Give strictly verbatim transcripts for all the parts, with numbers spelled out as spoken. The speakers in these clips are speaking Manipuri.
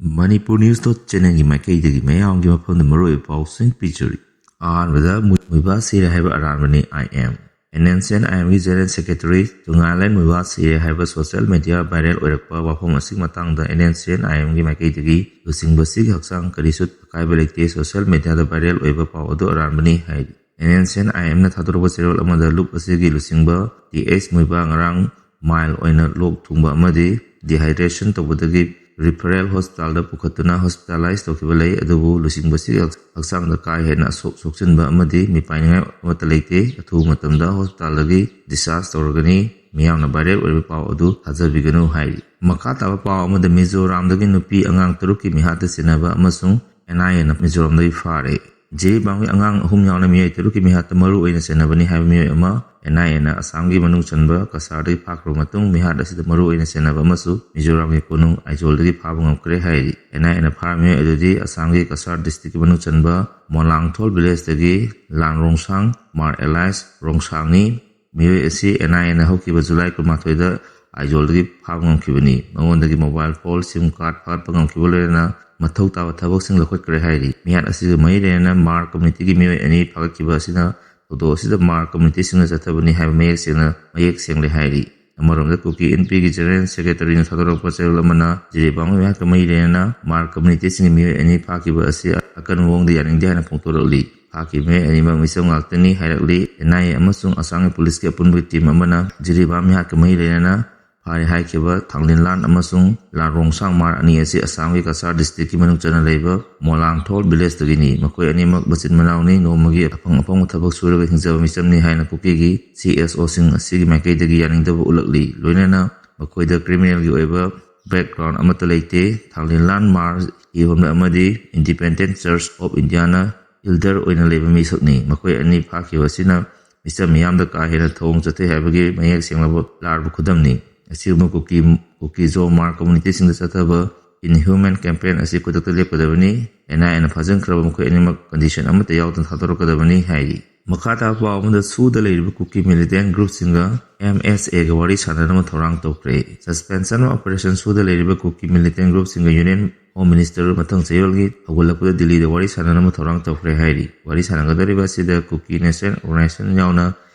Manipur News dot channelꯒꯤ ꯃꯥꯏꯀꯩꯗꯒꯤ ꯃꯌꯥꯝꯒꯤ ꯃꯐꯝꯗ ꯃꯔꯨꯑꯣꯏꯕ ꯄꯥꯎꯁꯤꯡ ꯄꯤꯖꯔꯤ꯫ ꯑꯍꯥꯟꯕꯗ ꯃꯨ-, ꯃꯨꯏꯕꯥ ꯁꯤꯔꯦ ꯍꯥꯏꯕ ꯑꯔꯥꯟꯕꯅꯤ, I M꯫ N N C N I Mꯒꯤ General Secretary, ꯇꯨꯡꯉꯥꯏꯂꯦꯟ ꯃꯨꯏꯕꯥ ꯁꯤꯔꯦ ꯍꯥꯏꯕ social media viral ꯑꯣꯏꯔꯛꯄ ꯋꯥꯐꯝ ꯑꯁꯤꯒꯤ ꯃꯇꯥꯡꯗ N N C N I Mꯒꯤ ꯃꯥꯏꯀꯩꯗꯒꯤ ꯂꯨꯆꯤꯡꯕꯁꯤꯒꯤ ꯍꯛꯆꯥꯡ ꯀꯔꯤꯁꯨ ꯑꯀꯥꯏꯕ ꯂꯩꯇꯦ, social mediaꯗ viral ꯑꯣꯏꯕ ꯄꯥꯎ ꯑꯗꯨ ꯑꯔꯥꯟꯕꯅꯤ ꯍꯥꯏꯔꯤ꯫ N N C N I Mꯅ ꯊꯥꯗꯣꯔꯛꯄ ꯆꯦꯔꯣꯜ ꯑꯃꯗ ꯂꯨꯞ ꯑꯁꯤꯒꯤ ꯂꯨꯆꯤꯡꯕ T H ꯃꯨꯏꯕꯥ ꯉꯔꯥꯡ mild ꯑꯣꯏꯅ ꯂꯣꯛ ꯊꯨꯡꯕ ꯑꯃꯗꯤ dehydration ꯇꯧꯕꯗꯒꯤ referral hospitalꯗ ꯄꯨꯈꯠꯇꯨꯅ hospitalize ꯇꯧꯈꯤꯕ ꯂꯩ, ꯑꯗꯨꯕꯨ ꯂꯨꯆꯤꯡꯕꯁꯤ ꯍꯛꯆꯥꯡꯗ ꯀꯥ ꯍꯦꯟꯅ ꯑꯁꯣꯛ ꯁꯣꯛꯆꯤꯟꯕ ꯑꯃꯗꯤ ꯃꯤꯄꯥꯏꯅꯤꯡꯉꯥꯏ ꯑꯃꯠꯇ ꯂꯩꯇꯦ꯫ ꯑꯊꯨꯕ ꯃꯇꯝꯗ hospitalꯗꯒꯤ discharge ꯇꯧꯔꯒꯅꯤ꯫ ꯃꯤꯌꯥꯝꯅ viral ꯑꯣꯏꯔꯤꯕ ꯄꯥꯎ ꯑꯗꯨ ꯊꯥꯖꯕꯤꯒꯅꯨ ꯍꯥꯏꯔꯤ꯫ ꯃꯈꯥ ꯇꯥꯕ ꯄꯥꯎ ꯑꯃꯗ ꯃꯤꯖꯣꯔꯥꯝꯗꯒꯤ ꯅꯨꯄꯤ ꯑꯉꯥꯡ ꯇꯔꯨꯛꯀꯤ ꯃꯤꯍꯥꯠꯇ ꯆꯦꯟꯅꯕ ꯑꯃꯁꯨꯡ N I Aꯅ ꯃꯤꯖꯣꯔꯥꯝꯗꯒꯤ ꯐꯥꯔꯦ꯫ ꯖꯤꯔꯤꯕꯥꯝꯒꯤ ꯑꯉꯥꯡ ꯑꯍꯨꯝ ꯌꯥꯎꯅ ꯃꯤꯑꯣꯏ ꯇꯔꯨꯛꯀꯤ ꯃꯤꯍꯥꯠꯇ ꯃꯔꯨ ꯑꯣꯏꯅ ꯆꯦꯟꯅꯕꯅꯤ ꯍꯥꯏꯕ ꯃꯤꯑꯣꯏ ꯑꯃ N I Aꯅ ꯑꯁꯥꯝꯒꯤ ꯃꯅꯨꯡ ꯆꯟꯕ ꯀꯁꯥꯔꯗꯒꯤ ꯐꯥꯈ꯭ꯔꯕ ꯃꯇꯨꯡ, ꯃꯤꯍꯥꯠ ꯑꯁꯤꯗ ꯃꯔꯨ ꯑꯣꯏꯅ ꯆꯦꯟꯅꯕ ꯑꯃꯁꯨ ꯃꯤꯖꯣꯔꯥꯝꯒꯤ ꯀꯣꯅꯨꯡ ꯑꯥꯏꯖꯣꯜꯗꯒꯤ ꯐꯥꯕ ꯉꯝꯈ꯭ꯔꯦ ꯍꯥꯏꯔꯤ꯫ N I Aꯅ ꯐꯥꯔꯕ ꯃꯤꯑꯣꯏ ꯑꯗꯨꯗꯤ ꯑꯁꯥꯝꯒꯤ ꯀꯁꯥꯔ districtꯀꯤ ꯃꯅꯨꯡ ꯆꯟꯕ ꯃꯣꯂꯥꯡꯊꯣꯜ villageꯇꯒꯤ ꯂꯥꯟ ꯔꯣꯡꯁꯥꯡ ꯃꯥꯔ alias ꯔꯣꯡꯁꯥꯡꯅꯤ꯫ ꯃꯤꯑꯣꯏ ꯑꯁꯤ N I Aꯅ ꯍꯧꯈꯤꯕ ꯖꯨꯂꯥꯏ ꯀꯨꯟꯃꯥꯊꯣꯏꯗ ꯑꯥꯏꯖꯣꯜꯗꯒꯤ ꯐꯥꯕ ꯉꯝꯈꯤꯕꯅꯤ꯫ ꯃꯉꯣꯟꯗꯒꯤ mobile phone, SIM card ꯐꯥꯒꯠꯄ ꯉꯝꯈꯤꯕ ꯂꯣꯏꯅꯅ ꯃꯊꯧ ꯇꯥꯕ ꯊꯕꯛꯁꯤꯡ ꯂꯧꯈꯠꯈ꯭ꯔꯦ ꯍꯥꯏꯔꯤ꯫ ꯃꯤꯍꯥꯠ ꯑꯁꯤꯒ ꯃꯔꯤ ꯂꯩꯅꯅ ꯃꯥꯔ communityꯒꯤ ꯃꯤꯑꯣꯏ ꯑꯅꯤ ꯐꯥꯒꯠꯈꯤꯕ ꯑꯁꯤꯅ ꯊꯧꯗꯣꯛ ꯑꯁꯤꯗ ꯃꯥꯔ communityꯁꯤꯡꯅ ꯆꯠꯊꯕꯅꯤ ꯍꯥꯏꯕ ꯃꯌꯦꯛ ꯁꯦꯡꯅ, ꯃꯌꯦꯛ ꯁꯦꯡꯂꯦ ꯍꯥꯏꯔꯤ꯫ ꯑꯃꯔꯣꯝꯗ ꯀꯨꯀꯤ ꯏꯟꯄꯤꯒꯤ General Secretaryꯅ ꯊꯥꯗꯣꯔꯛꯄ ꯆꯦꯔꯣꯜ ꯑꯃꯅ ꯖꯤꯔꯤꯕꯥꯝꯒꯤ ꯃꯤꯍꯥꯠꯀ ꯃꯔꯤ ꯂꯩꯅꯅ ꯃꯥꯔ communityꯁꯤꯡꯒꯤ ꯃꯤꯑꯣꯏ ꯑꯅꯤ ꯐꯥꯈꯤꯕ ꯑꯁꯤ ꯑꯀꯟꯕ ꯃꯑꯣꯡꯗ ꯌꯥꯅꯤꯡꯗꯦ ꯍꯥꯏꯅ ꯐꯣꯡꯗꯣꯔꯛꯂꯤ꯫ ꯐꯥꯈꯤꯕ ꯃꯤꯑꯣꯏ ꯑꯅꯤꯃꯛ ꯃꯤꯆꯝ ꯉꯥꯛꯇꯅꯤ ꯍꯥꯏꯔꯛꯂꯤ꯫ N I A ꯑꯃꯁꯨꯡ ꯑꯁꯥꯝꯒꯤ ꯄꯨꯂꯤꯁꯀꯤ ꯑꯄꯨꯟꯕꯒꯤ team ꯑꯃꯅ ꯖꯤꯔꯤꯕꯥꯝ ꯃꯤꯍꯥꯠꯀ ꯃꯔꯤ ꯂꯩꯅꯅ ꯐꯥꯔꯦ ꯍꯥꯏꯈꯤꯕ ꯊꯥꯡꯂꯤꯟꯂꯥꯟ ꯑꯃꯁꯨꯡ ꯂꯥꯟꯔꯣꯡꯁꯥꯡ ꯃꯥꯔ ꯑꯅꯤ ꯑꯁꯤ ꯑꯁꯥꯝꯒꯤ ꯀꯁꯥꯔ districtꯀꯤ ꯃꯅꯨꯡ ꯆꯟꯅ ꯂꯩꯕ ꯃꯣꯂꯥꯡꯊꯣꯜ villageꯇꯒꯤꯅꯤ꯫ ꯃꯈꯣꯏ ꯑꯅꯤꯃꯛ ꯃꯆꯤꯟ ꯃꯅꯥꯎꯅꯤ꯫ ꯅꯣꯡꯃꯒꯤ ꯑꯐꯪ ꯑꯐꯪꯕ ꯊꯕꯛ ꯁꯨꯔꯒ ꯍꯤꯡꯖꯕ ꯃꯤꯆꯝꯅꯤ ꯍꯥꯏꯅ ꯀꯨꯀꯤꯒꯤ C S Oꯁꯤꯡ ꯑꯁꯤꯒꯤ ꯃꯥꯏꯀꯩꯗꯒꯤ ꯌꯥꯅꯤꯡꯗꯕ ꯎꯠꯂꯛꯂꯤ꯫ ꯂꯣꯏꯅꯅ ꯃꯈꯣꯏꯗ criminalꯒꯤ ꯑꯣꯏꯕ background ꯑꯃꯠꯇ ꯂꯩꯇꯦ꯫ ꯊꯥꯡꯂꯤꯟꯂꯥꯟ ꯃꯥꯔ ꯍꯤꯍꯣꯟꯕ ꯑꯃꯗꯤ Independent Church of Indiaꯅ elder ꯑꯣꯏꯅ ꯂꯩꯕ ꯃꯤꯁꯛꯅꯤ꯫ ꯃꯈꯣꯏ ꯑꯅꯤ ꯐꯥꯈꯤꯕ ꯑꯁꯤꯅ ꯃꯤꯆꯝ ꯃꯤꯌꯥꯝꯗ ꯀꯥ ꯍꯦꯟꯅ ꯊꯧꯑꯣꯡ ꯆꯠꯊꯩ ꯍꯥꯏꯕꯒꯤ ꯃꯌꯦꯛ ꯁꯦꯡꯂꯕ ꯂꯥꯔꯕ ꯈꯨꯗꯝꯅꯤ꯫ ꯑꯁꯤꯒꯨꯝꯕ ꯀꯨꯀꯤ, ꯀꯨꯀꯤ ꯖꯣ ꯃꯥꯔ communityꯁꯤꯡꯗ ꯆꯠꯊꯕ inhuman campaign ꯑꯁꯤ ꯈꯨꯗꯛꯇ ꯂꯦꯞꯀꯗꯕꯅꯤ꯫ N I Aꯅ ꯐꯥꯖꯤꯟꯈ꯭ꯔꯕ ꯃꯈꯣꯏ ꯑꯅꯤꯃꯛ condition ꯑꯃꯠꯇ ꯌꯥꯎꯗꯅ ꯊꯥꯗꯣꯔꯛꯀꯗꯕꯅꯤ ꯍꯥꯏꯔꯤ꯫ ꯃꯈꯥ ꯇꯥꯕ ꯄꯥꯎ ꯑꯃꯗ ꯁꯨꯗ ꯂꯩꯔꯤꯕ ꯀꯨꯀꯤ militant groupꯁꯤꯡꯒ M S Aꯒ ꯋꯥꯔꯤ ꯁꯥꯟꯅꯅꯕ ꯊꯧꯔꯥꯡ ꯇꯧꯈ꯭ꯔꯦ꯫ Suspension of operation ꯁꯨꯗ ꯂꯩꯔꯤꯕ ꯀꯨꯀꯤ militant groupꯁꯤꯡꯒ Union ꯍꯣꯝ ꯃꯤꯅꯤꯁꯇꯔ ꯃꯊꯪ ꯆꯌꯣꯜꯒꯤ ꯍꯧꯒꯠꯂꯛꯄꯗ ꯗꯤꯜꯂꯤꯗ ꯋꯥꯔꯤ ꯁꯥꯟꯅꯅꯕ ꯊꯧꯔꯥꯡ ꯇꯧꯈ꯭ꯔꯦ ꯍꯥꯏꯔꯤ꯫ ꯋꯥꯔꯤ ꯁꯥꯟꯅꯒꯗꯧꯔꯤꯕ ꯑꯁꯤꯗ ꯀꯨꯀꯤ ꯅꯦꯁꯅꯦꯜ ꯑꯣꯔꯒꯅꯥꯏꯖꯦꯁꯟ ꯌꯥꯎꯅ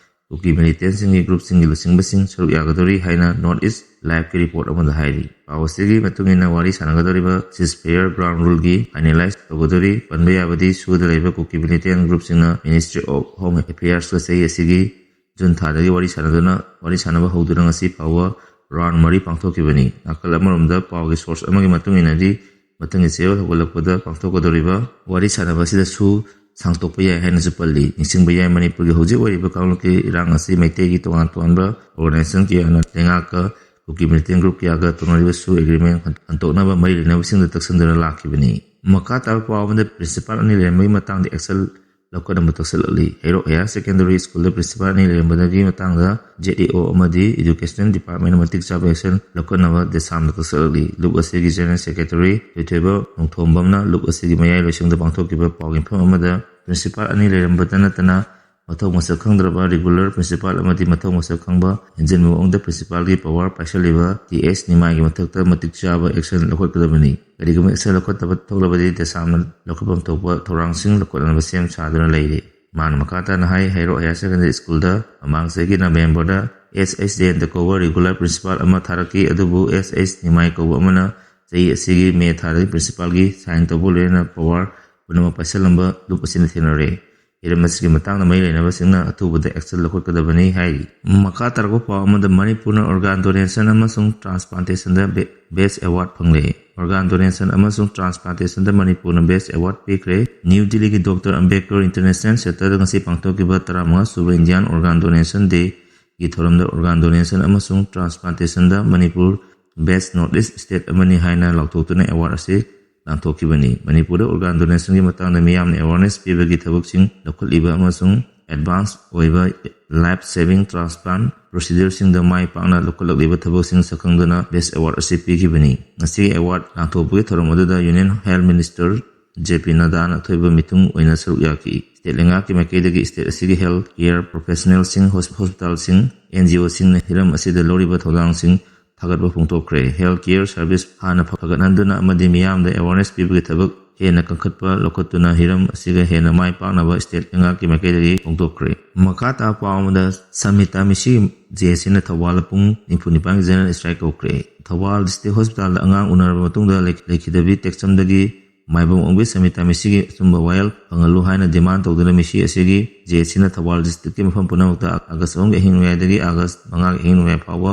ꯀꯨꯀꯤ ꯃꯤꯂꯤꯇꯦꯟꯁꯤꯡꯒꯤ ꯒ꯭ꯔꯨꯞꯁꯤꯡꯒꯤ ꯂꯨꯆꯤꯡꯕꯁꯤꯡ ꯁꯔꯨꯛ ꯌꯥꯒꯗꯧꯔꯤ ꯍꯥꯏꯅ ꯅꯣꯔꯠ ꯏꯁ ꯂꯥꯏꯚꯀꯤ ꯔꯤꯄꯣꯔꯠ ꯑꯃꯗ ꯍꯥꯏꯔꯤ꯫ ꯄꯥꯎ ꯑꯁꯤꯒꯤ ꯃꯇꯨꯡ ꯏꯟꯅ ꯋꯥꯔꯤ ꯁꯥꯟꯅꯒꯗꯧꯔꯤꯕ ꯁꯤꯁ ꯐꯦꯌꯔ ꯒ꯭ꯔꯥꯎꯟ ꯔꯨꯜꯒꯤ ꯐꯥꯏꯅꯦꯂꯥꯏꯁ ꯇꯧꯒꯗꯧꯔꯤ꯫ ꯄꯟꯕ ꯌꯥꯕꯗꯤ ꯁꯨꯗ ꯂꯩꯕ ꯀꯨꯀꯤ ꯃꯤꯂꯤꯇꯦꯟ ꯒ꯭ꯔꯨꯞꯁꯤꯡꯅ ꯃꯤꯅꯤꯁꯇ꯭ꯔꯤ ꯑꯣꯐ ꯍꯣꯝ ꯑꯦꯐꯤꯌꯔꯁꯀ ꯆꯍꯤ ꯑꯁꯤꯒꯤ ꯖꯨꯟ ꯊꯥꯗꯒꯤ ꯋꯥꯔꯤ ꯁꯥꯟꯅꯗꯨꯅ ꯋꯥꯔꯤ ꯁꯥꯟꯅꯕ ꯍꯧꯗꯨꯅ ꯉꯁꯤ ꯐꯥꯎꯕ ꯔꯥꯎꯟ ꯃꯔꯤ ꯄꯥꯡꯊꯣꯛꯈꯤꯕꯅꯤ꯫ ꯅꯥꯀꯜ ꯑꯃꯔꯣꯝꯗ ꯄꯥꯎꯒꯤ ꯁꯣꯔꯁ ꯑꯃꯒꯤ ꯃꯇꯨꯡ ꯏꯟꯅꯗꯤ ꯃꯊꯪꯒꯤ ꯆꯌꯣꯜ ꯍꯧꯒꯠꯂꯛꯄꯗ ꯄꯥꯡꯊꯣꯛꯀꯗꯧꯔꯤꯕ ꯋꯥꯔꯤ ꯁꯥꯟꯅꯕ ꯑꯁꯤꯗꯁꯨ ꯁꯥꯡꯗꯣꯛꯄ ꯌꯥꯏ ꯍꯥꯏꯅꯁꯨ ꯄꯜꯂꯤ꯫ ꯅꯤꯡꯁꯤꯡꯕ ꯌꯥꯏ, ꯃꯅꯤꯄꯨꯔꯒꯤ ꯍꯧꯖꯤꯛ ꯑꯣꯏꯔꯤꯕ ꯀꯥꯡꯂꯨꯞꯀꯤ ꯏꯔꯥꯡ ꯑꯁꯤ ꯃꯩꯇꯩꯒꯤ ꯇꯣꯉꯥꯟ ꯇꯣꯉꯥꯟꯕ ꯑꯣꯔꯒꯅꯥꯏꯖꯦꯁꯟ ꯀꯌꯥꯅ ꯂꯩꯉꯥꯛꯀ ꯀꯨꯀꯤ ꯃꯤꯂꯤꯇꯦꯟ ꯒ꯭ꯔꯨꯞ ꯀꯌꯥꯒ ꯇꯧꯅꯔꯤꯕ ꯁꯨ ꯑꯦꯒ꯭ꯔꯤꯃꯦꯟ ꯍꯟꯗꯣꯛꯅꯕ ꯃꯔꯤ ꯂꯩꯅꯕꯁꯤꯡꯗ ꯇꯛꯁꯤꯟꯗꯨꯅ ꯂꯥꯛꯈꯤꯕꯅꯤ꯫ ꯃꯈꯥ ꯇꯥꯕ ꯄꯥꯎ ꯑꯃꯗ ꯄ꯭ꯔꯤꯟꯁꯤꯄꯥꯜ ꯑꯅꯤ ꯂꯩꯔꯝꯕꯒꯤ ꯃꯇꯥꯡꯗ ꯑꯦꯛꯁꯟ ꯂꯧꯈꯠꯅꯕ ꯇꯛꯁꯤꯜꯂꯛꯂꯤ꯫ ꯍꯩꯔꯣꯛ ꯍꯥꯌꯔ ꯁꯦꯀꯦꯟꯗꯔꯤ ꯁ꯭ꯀꯨꯜꯗ ꯄ꯭ꯔꯤꯟꯁꯤꯄꯥꯜ ꯑꯅꯤ ꯂꯩꯔꯝꯕꯗꯒꯤ ꯃꯇꯥꯡꯗ ꯖꯦꯠ ꯏ ꯑꯣ ꯑꯃꯗꯤ ꯏꯗꯨꯀꯦꯁꯅꯦꯜ ꯗꯤꯄꯥꯔꯠꯃꯦꯟꯅ ꯃꯇꯤꯛ ꯆꯥꯕ ꯑꯦꯛꯁꯟ ꯂꯧꯈꯠꯅꯕ ꯗꯦꯁꯥꯝꯅ ꯇꯛꯁꯤꯜꯂꯛꯂꯤ꯫ ꯂꯨꯞ ꯑꯁꯤꯒꯤ ꯖꯦꯅꯔꯦꯜ ꯁꯦꯀ꯭ꯔꯦꯇꯔꯤ ꯇꯣꯏꯊꯣꯏꯕꯝꯅ ꯂꯨꯞ ꯑꯁꯤꯒꯤ ꯃꯌꯥꯏ ꯂꯣꯏꯁꯪꯗ ꯄꯥꯡꯊꯣꯛꯈꯤꯕ ꯄꯥꯎꯒꯤ ꯃꯤꯐꯝ ꯑꯃꯗ ꯄ꯭ꯔꯤꯟꯁꯤꯄꯥꯜ ꯑꯅꯤ ꯂꯩꯔꯝꯕꯇ ꯅꯠꯇꯅ ꯃꯊꯧ ꯃꯁꯛ ꯈꯪꯗ꯭ꯔꯕ ꯔꯤꯒꯨꯂꯔ ꯄ꯭ꯔꯤꯟꯁꯤꯄꯥꯜ ꯑꯃꯗꯤ ꯃꯊꯧ ꯃꯁꯛ ꯈꯪꯕ ꯍꯦꯟꯖꯤꯟꯕ ꯃꯑꯣꯡꯗ ꯄ꯭ꯔꯤꯟꯁꯤꯄꯥꯜꯒꯤ ꯄꯋꯥꯔ ꯄꯥꯏꯁꯤꯜꯂꯤꯕ ꯇꯤ ꯑꯦꯁ ꯅꯤꯃꯥꯏꯒꯤ ꯃꯊꯛꯇ ꯃꯇꯤꯛ ꯆꯥꯕ ꯑꯦꯛꯁꯟ ꯂꯧꯈꯠꯀꯗꯕꯅꯤ꯫ ꯀꯔꯤꯒꯨꯝꯕ ꯑꯦꯛꯁꯟ ꯂꯧꯈꯠꯇꯕ ꯊꯣꯛꯂꯕꯗꯤ ꯗꯦꯁꯥꯝꯅ ꯂꯧꯈꯠꯐꯝ ꯊꯣꯛꯄ ꯊꯧꯔꯥꯡꯁꯤꯡ ꯂꯧꯈꯠꯅꯕ ꯁꯦꯝ ꯁꯥꯗꯨꯅ ꯂꯩꯔꯤ꯫ ꯃꯥꯅ ꯃꯈꯥ ꯇꯥꯅ ꯍꯥꯏ, ꯍꯩꯔꯣꯛ ꯍꯥꯌꯔ ꯁꯦꯀꯦꯟꯗꯔꯤ ꯁ꯭ꯀꯨꯜꯗ ꯃꯃꯥꯡ ꯆꯍꯤꯒꯤ ꯅꯕꯦꯝꯕꯔꯗ ꯑꯦꯁ ꯑꯩꯆ ꯖꯌꯟꯇ ꯀꯧꯕ ꯔꯤꯒꯨꯂꯔ ꯄ꯭ꯔꯤꯟꯁꯤꯄꯥꯜ ꯑꯃ ꯊꯥꯔꯛꯈꯤ, ꯑꯗꯨꯕꯨ ꯑꯦꯁ ꯑꯩꯆ ꯅꯤꯃꯥꯏ ꯀꯧꯕ ꯑꯃꯅ ꯆꯍꯤ ꯑꯁꯤꯒꯤ ꯃꯦ ꯊꯥꯗꯒꯤ ꯄ꯭ꯔꯤꯟꯁꯤꯄꯥꯜꯒꯤ ꯁꯥꯏꯟ ꯇꯧꯕ ꯂꯣꯏꯅꯅ ꯄꯋꯥꯔ ꯄꯨꯝꯅꯃꯛ ꯄꯥꯏꯁꯤꯜꯂꯝꯕ ꯂꯨꯞ ꯑꯁꯤꯅ ꯊꯦꯡꯅꯔꯦ꯫ ꯍꯤꯔꯝ ꯑꯁꯤꯒꯤ ꯃꯇꯥꯡꯗ ꯃꯔꯤ ꯂꯩꯅꯕꯁꯤꯡꯅ ꯑꯊꯨꯕꯗ ꯑꯦꯛꯁꯟ ꯂꯧꯈꯠꯀꯗꯕꯅꯤ ꯍꯥꯏꯔꯤ꯫ ꯃꯈꯥ ꯇꯥꯔꯛꯄ ꯄꯥꯎ ꯑꯃꯗ ꯃꯅꯤꯄꯨꯔꯅ ꯑꯣꯔꯒꯥꯟ ꯗꯣꯅꯦꯁꯟ ꯑꯃꯁꯨꯡ ꯇ꯭ꯔꯥꯟꯁꯄ꯭ꯂꯥꯟꯇꯦꯁꯟꯗ ꯕꯦ-, ꯕꯦꯁ ꯑꯦꯋꯥꯔꯗ ꯐꯪꯂꯦ꯫ ꯑꯣꯔꯒꯥꯟ ꯗꯣꯅꯦꯁꯟ ꯑꯃꯁꯨꯡ ꯇ꯭ꯔꯥꯟꯁꯄ꯭ꯂꯥꯟꯇꯦꯁꯟꯗ ꯃꯅꯤꯄꯨꯔꯅ ꯕꯦꯁ ꯑꯦꯋꯥꯔꯗ ꯄꯤꯈ꯭ꯔꯦ꯫ ꯅ꯭ꯌꯨ ꯗꯤꯜꯂꯤꯒꯤ ꯗꯣꯛꯇꯔ ꯑꯝꯕꯦꯗꯀꯔ ꯏꯟꯇꯔꯅꯦꯁꯅꯦꯜ ꯁꯦꯟꯇꯔꯗ ꯉꯁꯤ ꯄꯥꯡꯊꯣꯛꯈꯤꯕ ꯇꯔꯥꯃꯉꯥ ꯁꯨꯕ ꯏꯟꯗꯤꯌꯥꯟ ꯑꯣꯔꯒꯥꯟ ꯗꯣꯅꯦꯁꯟ ꯗꯦꯒꯤ ꯊꯧꯔꯝꯗ ꯑꯣꯔꯒꯥꯟ ꯗꯣꯅꯦꯁꯟ ꯑꯃꯁꯨꯡ ꯇ꯭ꯔꯥꯟꯁꯄ꯭ꯂꯥꯟꯇꯦꯁꯟꯗ ꯃꯅꯤꯄꯨꯔ ꯕꯦꯁ ꯅꯣꯔꯠ ꯏꯁ ꯁ꯭ꯇꯦꯠ ꯑꯃꯅꯤ ꯍꯥꯏꯅ ꯂꯥꯎꯊꯣꯛꯇꯨꯅ ꯑꯦꯋꯥꯔꯗ ꯑꯁꯤ ꯂꯥꯟꯊꯣꯛꯈꯤꯕꯅꯤ꯫ ꯃꯅꯤꯄꯨꯔꯗ ꯑꯣꯔꯒꯥꯟ ꯗꯣꯅꯦꯁꯟꯒꯤ ꯃꯇꯥꯡꯗ ꯃꯤꯌꯥꯝꯅ ꯑꯦꯋꯥꯔꯅꯦꯁ ꯄꯤꯕꯒꯤ ꯊꯕꯛꯁꯤꯡ ꯂꯧꯈꯠꯂꯤꯕ ꯑꯃꯁꯨꯡ ꯑꯦꯗꯚꯥꯟꯁ ꯑꯣꯏꯕ ꯂꯥꯏꯐ ꯁꯦꯚꯤꯡ ꯇ꯭ꯔꯥꯟꯁꯄ꯭ꯂꯥꯟ ꯄ꯭ꯔꯣꯁꯤꯗꯔꯁꯤꯡꯗ ꯃꯥꯏ ꯄꯥꯛꯅ ꯂꯧꯈꯠꯂꯛꯂꯤꯕ ꯊꯕꯛꯁꯤꯡ ꯁꯛꯈꯪꯗꯨꯅ ꯕꯦꯁ ꯑꯦꯋꯥꯔꯗ ꯑꯁꯤ ꯄꯤꯈꯤꯕꯅꯤ꯫ ꯉꯁꯤꯒꯤ ꯑꯦꯋꯥꯔꯗ ꯂꯥꯟꯊꯣꯛꯄꯒꯤ ꯊꯧꯔꯝ ꯑꯗꯨꯗ ꯌꯨꯅꯤꯌꯟ ꯍꯦꯜꯊ ꯃꯤꯅꯤꯁꯇꯔ ꯖꯦ ꯄꯤ ꯅꯗꯥꯅ ꯑꯊꯣꯏꯕ ꯃꯤꯊꯨꯡ ꯑꯣꯏꯅ ꯁꯔꯨꯛ ꯌꯥꯈꯤ꯫ ꯁ꯭ꯇꯦꯠ ꯂꯩꯉꯥꯛꯀꯤ ꯃꯥꯏꯀꯩꯗꯒꯤ ꯁ꯭ꯇꯦꯠ ꯑꯁꯤꯒꯤ ꯍꯦꯜꯊ ꯀꯦꯌꯔ ꯄ꯭ꯔꯣꯐꯦꯁꯅꯦꯜꯁꯤꯡ, ꯍꯣꯁ-, ꯍꯣꯁꯄꯤꯇꯥꯜꯁꯤꯡ, ꯑꯦꯟ ꯖꯤ ꯑꯣꯁꯤꯡꯅ ꯍꯤꯔꯝ ꯑꯁꯤꯗ ꯂꯧꯔꯤꯕ ꯊꯧꯗꯥꯡꯁꯤꯡ ꯊꯥꯒꯠꯄ ꯐꯣꯡꯗꯣꯛꯈ꯭ꯔꯦ꯫ Health care service ꯍꯥꯟꯅ ꯐꯒꯠꯍꯟꯗꯨꯅ ꯑꯃꯗꯤ ꯃꯤꯌꯥꯝꯗ awareness ꯄꯤꯕꯒꯤ ꯊꯕꯛ ꯍꯦꯟꯅ ꯀꯟꯈꯠꯄ ꯂꯧꯈꯠꯇꯨꯅ ꯍꯤꯔꯝ ꯑꯁꯤꯒ ꯍꯦꯟꯅ ꯃꯥꯏ ꯄꯥꯛꯅꯕ state ꯂꯩꯉꯥꯛꯀꯤ ꯃꯥꯏꯀꯩꯗꯒꯤ ꯐꯣꯡꯗꯣꯛꯈ꯭ꯔꯦ꯫ ꯃꯈꯥ ꯇꯥꯕ ꯄꯥꯎ ꯑꯃꯗ, ꯁꯃꯤꯇꯥ ꯃꯤꯁꯤ JACꯅ ꯊꯧꯕꯥꯜꯗ ꯄꯨꯡ ꯅꯤꯐꯨ ꯅꯤꯄꯥꯟꯒꯤ general strike ꯀꯧꯈ꯭ꯔꯦ꯫ ꯊꯧꯕꯥꯜ District Hospitalꯗ ꯑꯉꯥꯡ ꯎꯅꯔꯕ ꯃꯇꯨꯡꯗ ꯂꯩ-, ꯂꯩꯈꯤꯗꯕꯤ ꯇꯦꯛꯆꯝꯗꯒꯤ ꯃꯥꯏꯕꯝ ꯑꯣꯡꯕꯤ ꯁꯃꯤꯇꯥ ꯃꯤꯁꯤꯒꯤ ꯑꯆꯨꯝꯕ ꯋꯥꯌꯦꯜ ꯐꯪꯍꯜꯂꯨ ꯍꯥꯏꯅ demand ꯇꯧꯗꯨꯅ ꯃꯤꯁꯤ ꯑꯁꯤꯒꯤ JACꯅ ꯊꯧꯕꯥꯜ districtꯀꯤ ꯃꯐꯝ ꯄꯨꯝꯅꯃꯛꯇ August ꯑꯍꯨꯝꯒꯤ ꯑꯍꯤꯡ ꯅꯣꯡꯌꯥꯏꯗꯒꯤ August ꯃꯉꯥꯒꯤ ꯑꯍꯤꯡ ꯅꯣꯡꯌꯥꯏ ꯐꯥꯎꯕ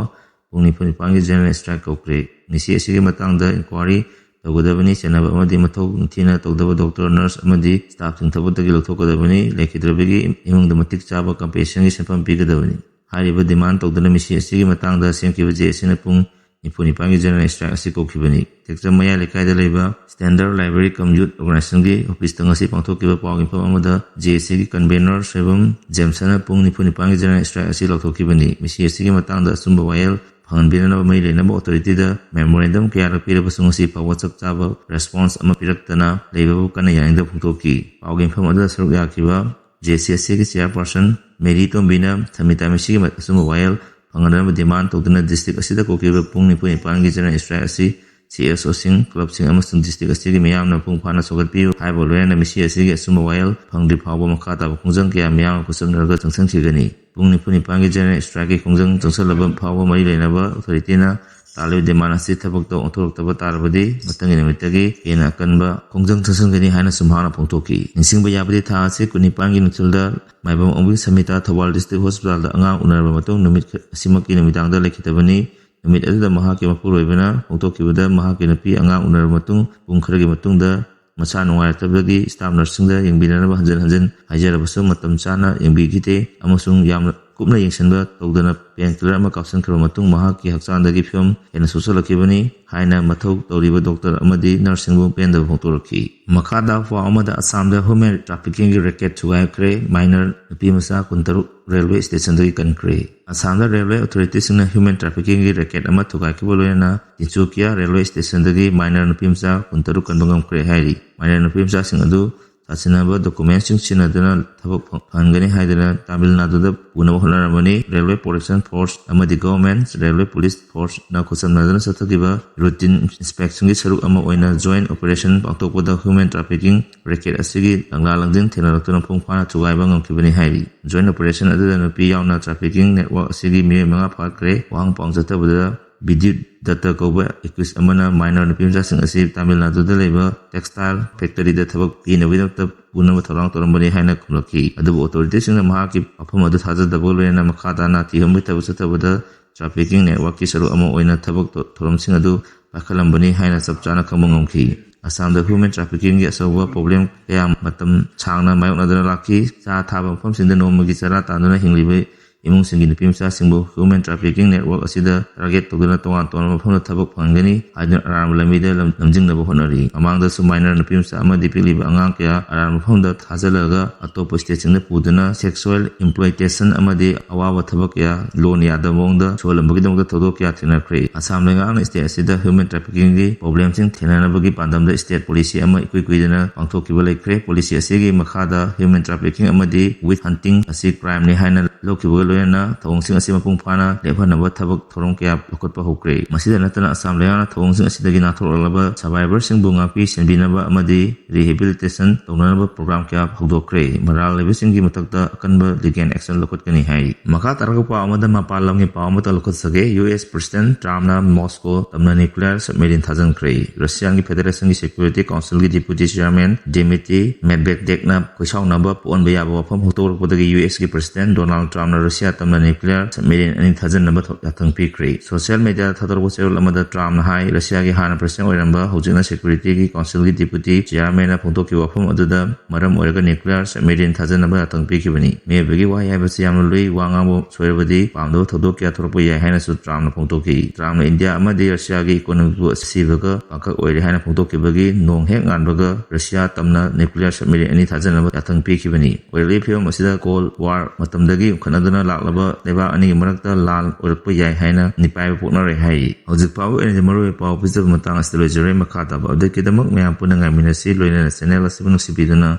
ꯄꯨꯡ ꯅꯤꯐꯨ ꯅꯤꯄꯥꯟꯒꯤ general strike ꯀꯧꯈ꯭ꯔꯦ꯫ ꯃꯤꯁꯤ ꯑꯁꯤꯒꯤ ꯃꯇꯥꯡꯗ inquiry ꯇꯧꯒꯗꯕꯅꯤ꯫ ꯆꯦꯟꯅꯕ ꯑꯃꯗꯤ ꯃꯊꯧ ꯅꯤꯡꯊꯤꯅ ꯇꯧꯗꯕ doctor, nurse ꯑꯃꯗꯤ staffꯁꯤꯡ ꯊꯕꯛꯇꯒꯤ ꯂꯧꯊꯣꯛꯀꯗꯕꯅꯤ꯫ ꯂꯩꯈꯤꯗ꯭ꯔꯕꯒꯤ ꯏꯃꯨꯡꯗ ꯃꯇꯤꯛ ꯆꯥꯕ compensationꯒꯤ ꯁꯦꯟꯐꯝ ꯄꯤꯒꯗꯕꯅꯤ꯫ ꯍꯥꯏꯔꯤꯕ demand ꯇꯧꯗꯨꯅ ꯃꯤꯁꯤ ꯑꯁꯤꯒꯤ ꯃꯇꯥꯡꯗ ꯁꯦꯝꯈꯤꯕ JACꯅ ꯄꯨꯡ ꯅꯤꯐꯨ ꯅꯤꯄꯥꯟꯒꯤ general strike ꯑꯁꯤ ꯀꯧꯈꯤꯕꯅꯤ꯫ ꯇꯦꯛꯆꯝ ꯃꯌꯥꯏ ꯂꯩꯀꯥꯏꯗ ꯂꯩꯕ Standard Library cum Youth Organizationꯒꯤ officeꯇ ꯉꯁꯤ ꯄꯥꯡꯊꯣꯛꯈꯤꯕ ꯄꯥꯎꯒꯤ ꯃꯤꯐꯝ ꯑꯃꯗ JACꯒꯤ convener ꯁꯣꯏꯕꯝ ꯖꯦꯝꯁꯟꯅ ꯄꯨꯡ ꯅꯤꯐꯨ ꯅꯤꯄꯥꯟꯒꯤ general strike ꯑꯁꯤ ꯂꯥꯎꯊꯣꯛꯈꯤꯕꯅꯤ꯫ ꯃꯤꯁꯤ ꯑꯁꯤꯒꯤ ꯃꯇꯥꯡꯗ ꯑꯆꯨꯝꯕ ꯋꯥꯌꯦꯜ ꯐꯪꯍꯟꯕꯤꯅꯅꯕ ꯃꯔꯤ ꯂꯩꯅꯕ authorityꯗ memorandum ꯀꯌꯥꯔꯛ ꯄꯤꯔꯕꯁꯨ ꯉꯁꯤ ꯐꯥꯎꯕ ꯆꯞ ꯆꯥꯕ response ꯑꯃ ꯄꯤꯔꯛꯇꯅ ꯂꯩꯕꯕꯨ ꯀꯟꯅ ꯌꯥꯅꯤꯡꯗꯕ ꯐꯣꯡꯗꯣꯛꯈꯤ꯫ ꯄꯥꯎꯒꯤ ꯃꯤꯐꯝ ꯑꯗꯨꯗ ꯁꯔꯨꯛ ꯌꯥꯈꯤꯕ JACꯒꯤ chairperson ꯃꯦꯔꯤ ꯇꯣꯝꯕꯤꯅ ꯁꯃꯤꯇꯥ ꯃꯤꯁꯤꯒꯤ ꯑꯆꯨꯝꯕ ꯋꯥꯌꯦꯜ ꯐꯪꯍꯟꯅꯕ demand ꯇꯧꯗꯨꯅ district ꯑꯁꯤꯗ ꯀꯧꯈꯤꯕ ꯄꯨꯡ ꯅꯤꯐꯨ ꯅꯤꯄꯥꯟꯒꯤ general strike ꯑꯁꯤ CSOꯁꯤꯡ, clubꯁꯤꯡ ꯑꯃꯁꯨꯡ district ꯑꯁꯤꯒꯤ ꯃꯤꯌꯥꯝꯅ ꯃꯄꯨꯡ ꯐꯥꯅ ꯁꯧꯒꯠꯄꯤꯌꯨ ꯍꯥꯏꯕ ꯂꯣꯏꯅꯅ ꯃꯤꯁꯤ ꯑꯁꯤꯒꯤ ꯑꯆꯨꯝꯕ ꯋꯥꯌꯦꯜ ꯐꯪꯗ꯭ꯔꯤ ꯐꯥꯎꯕ ꯃꯈꯥ ꯇꯥꯕ ꯈꯣꯡꯖꯪ ꯀꯌꯥ ꯃꯤꯌꯥꯝꯒ ꯈꯨꯠꯁꯝꯅꯔꯒ ꯆꯪꯁꯤꯟꯈꯤꯒꯅꯤ꯫ ꯄꯨꯡ ꯅꯤꯐꯨ ꯅꯤꯄꯥꯟꯒꯤ general strikeꯀꯤ ꯈꯣꯡꯖꯪ ꯆꯪꯁꯤꯜꯂꯕ ꯐꯥꯎꯕ ꯃꯔꯤ ꯂꯩꯅꯕ authorityꯅ ꯇꯥꯜꯂꯤꯕ demand ꯑꯁꯤ ꯊꯕꯛꯇ ꯑꯣꯟꯊꯣꯔꯛꯇꯕ ꯇꯥꯔꯕꯗꯤ ꯃꯊꯪꯒꯤ ꯅꯨꯃꯤꯠꯇꯒꯤ ꯍꯦꯟꯅ ꯑꯀꯟꯕ ꯈꯣꯡꯖꯪ ꯆꯪꯁꯤꯟꯒꯅꯤ ꯍꯥꯏꯅꯁꯨ ꯃꯍꯥꯛꯅ ꯐꯣꯡꯗꯣꯛꯈꯤ꯫ ꯅꯤꯡꯁꯤꯡꯕ ꯌꯥꯕꯗꯤ ꯊꯥ ꯑꯁꯤ ꯀꯨꯟꯅꯤꯄꯥꯟꯒꯤ ꯅꯨꯡꯊꯤꯜꯗ ꯃꯥꯏꯕꯝ ꯑꯣꯡꯕꯤ ꯁꯃꯤꯇꯥ ꯊꯧꯕꯥꯜ District Hospitalꯗ ꯑꯉꯥꯡ ꯎꯅꯔꯕ ꯃꯇꯨꯡ ꯅꯨꯃꯤꯠ ꯑꯁꯤꯃꯛꯀꯤ ꯅꯨꯃꯤꯗꯥꯡꯗ ꯂꯩꯈꯤꯗꯕꯅꯤ꯫ ꯅꯨꯃꯤꯠ ꯑꯗꯨꯗ ꯃꯍꯥꯛꯀꯤ ꯃꯄꯨꯔꯣꯏꯕꯅ ꯐꯣꯡꯗꯣꯛꯈꯤꯕꯗ ꯃꯍꯥꯛꯀꯤ ꯅꯨꯄꯤ ꯑꯉꯥꯡ ꯎꯅꯔꯕ ꯃꯇꯨꯡ ꯄꯨꯡ ꯈꯔꯒꯤ ꯃꯇꯨꯡꯗ ꯃꯁꯥ ꯅꯨꯡꯉꯥꯏꯔꯛꯇꯕꯗꯒꯤ staff nurseꯁꯤꯡꯗ ꯌꯦꯡꯕꯤꯅꯅꯕ ꯍꯟꯖꯤꯟ ꯍꯟꯖꯤꯟ ꯍꯥꯏꯖꯔꯕꯁꯨ ꯃꯇꯝ ꯆꯥꯅ ꯌꯦꯡꯕꯤꯈꯤꯗꯦ ꯑꯃꯁꯨꯡ ꯌꯥꯝꯅ ꯀꯨꯞꯅ ꯌꯦꯡꯁꯤꯟꯕ ꯇꯧꯗꯅ painkiller ꯑꯃ ꯀꯥꯞꯁꯤꯟꯈ꯭ꯔꯕ ꯃꯇꯨꯡ ꯃꯍꯥꯛꯀꯤ ꯍꯛꯆꯥꯡꯗꯒꯤ ꯐꯤꯕꯝ ꯍꯦꯟꯅ ꯁꯣꯛꯆꯜꯂꯛꯈꯤꯕꯅꯤ ꯍꯥꯏꯅ ꯃꯊꯧ ꯇꯧꯔꯤꯕ doctor ꯑꯃꯗꯤ nurseꯁꯤꯡꯕꯨ ꯄꯦꯟꯗꯕ ꯐꯣꯡꯗꯣꯔꯛꯈꯤ꯫ ꯃꯈꯥꯗ ꯄꯥꯎ ꯑꯃꯗ, ꯑꯁꯥꯝꯗ human traffickingꯒꯤ racket ꯊꯨꯒꯥꯏꯈ꯭ꯔꯦ, minor ꯅꯨꯄꯤ ꯃꯆꯥ ꯀꯨꯟꯇꯔꯨꯛ railway stationꯗꯒꯤ ꯀꯟꯈ꯭ꯔꯦ꯫ ꯑꯁꯥꯝꯗ railway authorityꯁꯤꯡꯅ human traffickingꯒꯤ racket ꯑꯃ ꯊꯨꯒꯥꯏꯈꯤꯕ ꯂꯣꯏꯅꯅ ꯇꯤꯟꯆꯨꯀꯤꯌꯥ railway stationꯗꯒꯤ minor ꯅꯨꯄꯤ ꯃꯆꯥ ꯀꯨꯟꯇꯔꯨꯛ ꯀꯟꯕ ꯉꯝꯈ꯭ꯔꯦ ꯍꯥꯏꯔꯤ꯫ Minor ꯅꯨꯄꯤ ꯃꯆꯥꯁꯤꯡ ꯑꯗꯨ ꯁꯥꯁꯤꯟꯅꯕ ꯗꯣꯀꯨꯃꯦꯟꯁꯤꯡ ꯁꯤꯖꯤꯟꯅꯗꯨꯅ ꯊꯕꯛ ꯐꯪ-, ꯐꯪꯍꯟꯒꯅꯤ ꯍꯥꯏꯗꯨꯅ ꯇꯥꯃꯤꯜ ꯅꯥꯗꯨꯗ ꯄꯨꯅꯕ ꯍꯣꯠꯅꯔꯝꯕꯅꯤ꯫ ꯔꯦꯜꯋꯦ ꯄ꯭ꯔꯣꯇꯦꯛꯁꯟ ꯐꯣꯔꯁ ꯑꯃꯗꯤ ꯒꯚꯔꯟꯃꯦꯟꯠ ꯔꯦꯜꯋꯦ ꯄꯨꯂꯤꯁ ꯐꯣꯔꯁꯅ ꯈꯨꯠꯁꯝꯅꯗꯨꯅ ꯆꯠꯊꯈꯤꯕ ꯔꯨꯇꯤꯟ ꯏꯟꯁꯄꯦꯛꯁꯟꯒꯤ ꯁꯔꯨꯛ ꯑꯃ ꯑꯣꯏꯅ ꯖꯣꯏꯟꯠ ꯑꯣꯄꯔꯦꯁꯟ ꯄꯥꯡꯊꯣꯛꯄꯗ ꯍ꯭ꯌꯨꯃꯦꯟ ꯇ꯭ꯔꯥꯐꯤꯀꯤꯡ ꯔꯦꯀꯦꯠ ꯑꯁꯤꯒꯤ ꯂꯪꯂꯥ ꯂꯪꯖꯤꯟ ꯊꯦꯡꯅꯔꯛꯇꯨꯅ ꯃꯄꯨꯡ ꯐꯥꯅ ꯊꯨꯒꯥꯏꯕ ꯉꯝꯈꯤꯕꯅꯤ ꯍꯥꯏꯔꯤ꯫ ꯖꯣꯏꯟꯠ ꯑꯣꯄꯔꯦꯁꯟ ꯑꯗꯨꯗ ꯅꯨꯄꯤ ꯌꯥꯎꯅ ꯇ꯭ꯔꯥꯐꯤꯀꯤꯡ ꯅꯦꯠꯋꯥꯔꯛ ꯑꯁꯤꯒꯤ ꯃꯤꯑꯣꯏ ꯃꯉꯥ ꯐꯥꯈ꯭ꯔꯦ꯫ ꯋꯥꯍꯪ ꯄꯥꯎ ꯆꯠꯊꯕꯗ ꯕꯤꯗ꯭ꯌꯨꯠ ꯗꯠꯇ ꯀꯧꯕ ꯑꯦꯀ꯭ꯌꯨꯁ ꯑꯃꯅ ꯃꯥꯏꯅꯔ ꯅꯨꯄꯤ ꯃꯆꯥꯁꯤꯡ ꯑꯁꯤ ꯇꯥꯃꯤꯜ ꯅꯥꯗꯨꯗ ꯂꯩꯕ ꯇꯦꯛꯁꯇꯥꯏꯜ ꯐꯦꯛꯇꯔꯤꯗ ꯊꯕꯛ ꯄꯤꯅꯕꯒꯤꯗꯃꯛꯇ ꯄꯨꯅꯕ ꯊꯧꯔꯥꯡ ꯇꯧꯔꯝꯕꯅꯤ ꯍꯥꯏꯅ ꯈꯨꯝꯂꯛꯈꯤ꯫ ꯑꯗꯨꯕꯨ ꯑꯣꯊꯣꯔꯤꯇꯤꯁꯤꯡꯅ ꯃꯍꯥꯛꯀꯤ ꯋꯥꯐꯝ ꯑꯗꯨ ꯊꯥꯖꯗꯕꯒ ꯂꯣꯏꯅꯅ ꯃꯈꯥ ꯇꯥꯅ ꯊꯤꯍꯨꯝꯕꯒꯤ ꯊꯕꯛ ꯆꯠꯊꯕꯗ ꯇ꯭ꯔꯥꯐꯤꯀꯤꯡ ꯅꯦꯠꯋꯥꯔꯛꯀꯤ ꯁꯔꯨꯛ ꯑꯃ ꯑꯣꯏꯅ ꯊꯕꯛ ꯊꯧ-, ꯊꯧꯔꯝꯁꯤꯡ ꯑꯗꯨ ꯄꯥꯏꯈꯠꯂꯝꯕꯅꯤ ꯍꯥꯏꯅ ꯆꯞ ꯆꯥꯅ ꯈꯪꯕ ꯉꯝꯈꯤ꯫ ꯑꯁꯥꯝꯗ ꯍ꯭ꯌꯨꯃꯦꯟ ꯇ꯭ꯔꯥꯐꯤꯀꯤꯡꯒꯤ ꯑꯆꯧꯕ ꯄ꯭ꯔꯣꯕ꯭ꯂꯦꯝ ꯀꯌꯥ ꯃꯇꯝ ꯁꯥꯡꯅ ꯃꯥꯌꯣꯛꯅꯗꯨꯅ ꯂꯥꯛꯈꯤ꯫ ꯆꯥ ꯊꯥꯕ ꯃꯐꯝꯁꯤꯡꯗ ꯅꯣꯡꯃꯒꯤ ꯆꯔꯥ ꯇꯥꯟꯗꯨꯅ ꯍꯤꯡꯂꯤꯕ ꯏꯃꯨꯡꯁꯤꯡꯒꯤ ꯅꯨꯄꯤ ꯃꯆꯥꯁꯤꯡꯕꯨ ꯍ꯭ꯌꯨꯃꯦꯟ ꯇ꯭ꯔꯥꯐꯤꯀꯤꯡ ꯅꯦꯠꯋꯥꯔꯛ ꯑꯁꯤꯗ ꯇꯥꯔꯒꯦꯠ ꯇꯧꯗꯨꯅ ꯇꯣꯉꯥꯟ ꯇꯣꯉꯥꯟꯕ ꯃꯐꯝꯗ ꯊꯕꯛ ꯐꯪꯍꯟꯒꯅꯤ ꯍꯥꯏꯗꯨꯅ ꯑꯔꯥꯟꯕ ꯂꯝꯕꯤꯗ ꯂꯝ-, ꯂꯝꯖꯤꯡꯅꯕ ꯍꯣꯠꯅꯔꯤ꯫ ꯃꯃꯥꯡꯗꯁꯨ ꯃꯥꯏꯅꯔ ꯅꯨꯄꯤ ꯃꯆꯥ ꯑꯃꯗꯤ ꯄꯤꯛꯂꯤꯕ ꯑꯉꯥꯡ ꯀꯌꯥ ꯑꯔꯥꯟꯕ ꯃꯐꯝꯗ ꯊꯥꯖꯤꯜꯂꯒ ꯑꯇꯣꯞꯄ ꯁ꯭ꯇꯦꯠꯁꯤꯡꯗ ꯄꯨꯗꯨꯅ ꯁꯦꯛꯁꯨꯋꯦꯜ ꯑꯦꯛꯁꯄ꯭ꯂꯣꯏꯇꯦꯁꯟ ꯑꯃꯗꯤ ꯑꯋꯥꯕ ꯊꯕꯛ ꯀꯌꯥ ꯂꯣꯟ ꯌꯥꯗꯕ ꯃꯑꯣꯡꯗ ꯁꯨꯍꯜꯂꯝꯕꯒꯤꯗꯃꯛꯇ ꯊꯧꯗꯣꯛ ꯀꯌꯥ ꯊꯦꯡꯅꯈ꯭ꯔꯦ꯫ ꯑꯁꯥꯝ ꯂꯩꯉꯥꯛꯅ ꯁ꯭ꯇꯦꯠ ꯑꯁꯤꯗ ꯍ꯭ꯌꯨꯃꯦꯟ ꯇ꯭ꯔꯥꯐꯤꯀꯤꯡꯒꯤ ꯄ꯭ꯔꯣꯕ꯭ꯂꯦꯝꯁꯤꯡ ꯊꯦꯡꯅꯅꯕꯒꯤ ꯄꯥꯟꯗꯝꯗ ꯁ꯭ꯇꯦꯠ ꯄꯣꯂꯤꯁꯤ ꯑꯃ ꯏꯀꯨꯏ ꯀꯨꯏꯗꯅ ꯄꯥꯡꯊꯣꯛꯈꯤꯕ ꯂꯩꯈ꯭ꯔꯦ꯫ ꯄꯣꯂꯤꯁꯤ ꯑꯁꯤꯒꯤ ꯃꯈꯥꯗ ꯍ꯭ꯌꯨꯃꯦꯟ ꯇ꯭ꯔꯥꯐꯤꯀꯤꯡ ꯑꯃꯗꯤ ꯋꯤꯠꯆ ꯍꯟꯇꯤꯡ ꯑꯁꯤ ꯀ꯭ꯔꯥꯏꯝꯅꯤ ꯍꯥꯏꯅ ꯂꯧꯈꯤꯕꯒ ꯂꯣꯏꯅꯅ ꯊꯧꯑꯣꯡꯁꯤꯡ ꯑꯁꯤ ꯃꯄꯨꯡ ꯐꯥꯅ ꯂꯦꯞꯍꯟꯅꯕ ꯊꯕꯛ ꯊꯧꯔꯝ ꯀꯌꯥ ꯂꯧꯈꯠꯄ ꯍꯧꯈ꯭ꯔꯦ꯫ ꯃꯁꯤꯗ ꯅꯠꯇꯅ ꯑꯁꯥꯝ ꯂꯩꯉꯥꯛꯅ ꯊꯧꯑꯣꯡꯁꯤꯡ ꯑꯁꯤꯗꯒꯤ ꯅꯥꯟꯊꯣꯔꯛꯂꯕ ꯁꯔꯚꯥꯏꯚꯔꯁꯤꯡꯕꯨ ꯉꯥꯛꯄꯤ ꯁꯦꯟꯕꯤꯅꯕ ꯑꯃꯗꯤ ꯔꯤꯍꯦꯕꯤꯂꯤꯇꯦꯁꯟ ꯇꯧꯅꯅꯕ ꯄ꯭ꯔꯣꯒ꯭ꯔꯥꯝ ꯀꯌꯥ ꯍꯧꯗꯣꯛꯈ꯭ꯔꯦ꯫ ꯃꯔꯥꯜ ꯂꯩꯕꯁꯤꯡꯒꯤ ꯃꯊꯛꯇ ꯑꯀꯟꯕ ꯂꯤꯒꯦꯜ ꯑꯦꯛꯁꯟ ꯂꯧꯈꯠꯀꯅꯤ ꯍꯥꯏꯔꯤ꯫ ꯃꯈꯥ ꯇꯥꯔꯛꯄ ꯄꯥꯎ ꯑꯃꯗ ꯃꯄꯥꯟ ꯂꯝꯒꯤ ꯄꯥꯎ ꯑꯃꯠꯇ ꯂꯧꯈꯠꯆꯒꯦ꯫ ꯌꯨ ꯑꯦꯁ ꯄ꯭ꯔꯁꯤꯗꯦꯟꯠ ꯇ꯭ꯔꯝꯞꯅ ꯃꯣꯁꯀꯣ ꯇꯝꯅ ꯅ꯭ꯌꯨꯀ꯭ꯂꯤꯌꯔ ꯁꯕꯃꯦꯔꯤꯟ ꯊꯥꯖꯤꯟꯈ꯭ꯔꯦ꯫ ꯔꯁꯤꯌꯥꯒꯤ ꯐꯦꯗꯔꯦꯁꯟꯒꯤ ꯁꯦꯀ꯭ꯌꯨꯔꯤꯇꯤ ꯀꯥꯎꯟꯁꯤꯜꯒꯤ ꯗꯤꯄ꯭ꯌꯨꯇꯤ ꯆꯤꯌꯔꯃꯦꯟ ꯗꯤꯃꯤꯇ꯭ꯔꯤ ꯃꯦꯗꯚꯦꯗꯦꯚꯅ ꯈꯣꯏꯁꯥꯎꯅꯕ ꯄꯣꯛꯍꯟꯕ ꯌꯥꯕ ꯋꯥꯐꯝ ꯍꯧꯗꯣꯔꯛꯄꯗꯒꯤ ꯌꯨ ꯑꯦꯁꯀꯤ ꯄ꯭ꯔꯁꯤꯗꯦꯟꯠ ꯗꯣꯅꯥꯜꯗ ꯇ꯭ꯔꯝꯞꯅ ꯔꯁꯤꯌꯥ ꯇꯝꯅ ꯅ꯭ꯌꯨꯀ꯭ꯂꯤꯌꯔ ꯁꯕꯃꯦꯔꯤꯟ ꯑꯅꯤ ꯊꯥꯖꯤꯟꯅꯕ ꯊ-, ꯌꯥꯊꯪ ꯄꯤꯈ꯭ꯔꯦ꯫ ꯁꯣꯁꯤꯌꯦꯜ ꯃꯤꯗꯤꯌꯥꯗ ꯊꯥꯗꯣꯔꯛꯄ ꯆꯦꯔꯣꯜ ꯑꯃꯗ ꯇ꯭ꯔꯝꯞꯅ ꯍꯥꯏ, ꯔꯁꯤꯌꯥꯒꯤ ꯍꯥꯟꯅ ꯄ꯭ꯔꯁꯤꯗꯦꯟꯠ ꯑꯣꯏꯔꯝꯕ, ꯍꯧꯖꯤꯛꯅ ꯁꯦꯀ꯭ꯌꯨꯔꯤꯇꯤꯒꯤ ꯀꯥꯎꯟꯁꯤꯜꯒꯤ ꯗꯤꯄ꯭ꯌꯨꯇꯤ ꯆꯤꯌꯔꯃꯦꯟꯅ ꯐꯣꯡꯗꯣꯛꯈꯤꯕ ꯋꯥꯐꯝ ꯑꯗꯨꯗ ꯃꯔꯝ ꯑꯣꯏꯔꯒ ꯅ꯭ꯌꯨꯀ꯭ꯂꯤꯌꯔ ꯁꯕꯃꯦꯔꯤꯟ ꯊꯥꯖꯤꯟꯅꯕ ꯌꯥꯊꯪ ꯄꯤꯈꯤꯕꯅꯤ꯫ ꯃꯤꯑꯣꯏꯕꯒꯤ ꯋꯥꯍꯩ ꯍꯥꯏꯕꯁꯤ ꯌꯥꯝꯅ ꯂꯨꯏ, ꯋꯥ ꯉꯥꯡꯕ ꯁꯣꯏꯔꯕꯗꯤ ꯄꯥꯝꯗꯕ ꯊꯧꯗꯣꯛ ꯀꯌꯥ ꯊꯣꯛꯂꯛꯄ ꯌꯥꯏ ꯍꯥꯏꯅꯁꯨ ꯇ꯭ꯔꯝꯞꯅ ꯐꯣꯡꯗꯣꯛꯈꯤ꯫ ꯇ꯭ꯔꯝꯞꯅ ꯏꯟꯗꯤꯌꯥ ꯑꯃꯗꯤ ꯔꯁꯤꯌꯥꯒꯤ ꯏꯀꯣꯅꯣꯃꯤꯕꯨ ꯑꯁꯤꯕꯒ ꯄꯥꯡꯈꯛ ꯑꯣꯏꯔꯦ ꯍꯥꯏꯅ ꯐꯣꯡꯗꯣꯛꯈꯤꯕꯒꯤ ꯅꯣꯡ ꯍꯦꯛ ꯉꯥꯟꯕꯒ ꯔꯁꯤꯌꯥ ꯇꯝꯅ ꯅ꯭ꯌꯨꯀ꯭ꯂꯤꯌꯔ ꯁꯕꯃꯦꯔꯤꯟ ꯑꯅꯤ ꯊꯥꯖꯤꯟꯅꯕ ꯌꯥꯊꯪ ꯄꯤꯈꯤꯕꯅꯤ꯫ ꯑꯣꯏꯔꯛꯂꯤꯕ ꯐꯤꯕꯝ ꯑꯁꯤꯗ ꯀꯣꯜꯗ ꯋꯥꯔ ꯃꯇꯝꯗꯒꯤ ꯈꯠꯅꯗꯨꯅ ꯂꯥꯛꯂꯕ ꯂꯩꯕꯥꯛ ꯑꯅꯤꯒꯤ ꯃꯔꯛꯇ ꯂꯥꯟ ꯑꯣꯏꯔꯛꯄ ꯌꯥꯏ ꯍꯥꯏꯅ ꯅꯤꯄꯥꯏꯕ ꯄꯣꯛꯅꯔꯦ ꯍꯥꯏꯔꯤ꯫ ꯍꯧꯖꯤꯛ ꯐꯥꯎꯕꯒꯤ ꯑꯣꯏꯅꯗꯤ ꯃꯔꯨꯑꯣꯏꯕ ꯄꯥꯎ ꯄꯤꯖꯕ ꯃꯇꯥꯡ ꯑꯁꯤꯗ ꯂꯣꯏꯖꯔꯦ꯫ ꯃꯈꯥ ꯇꯥꯕ update ꯀꯤꯗꯃꯛ ꯃꯌꯥꯝ ꯄꯨꯟꯅ ꯉꯥꯏꯃꯤꯟꯅꯁꯤ꯫ ꯂꯣꯏꯅꯅ channel ꯑꯁꯤꯕꯨ ꯅꯨꯡꯁꯤꯕꯤꯗꯨꯅ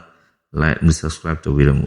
like ꯑꯃꯗꯤ subscribe ꯇꯧꯕꯤꯔꯝꯃꯨ꯫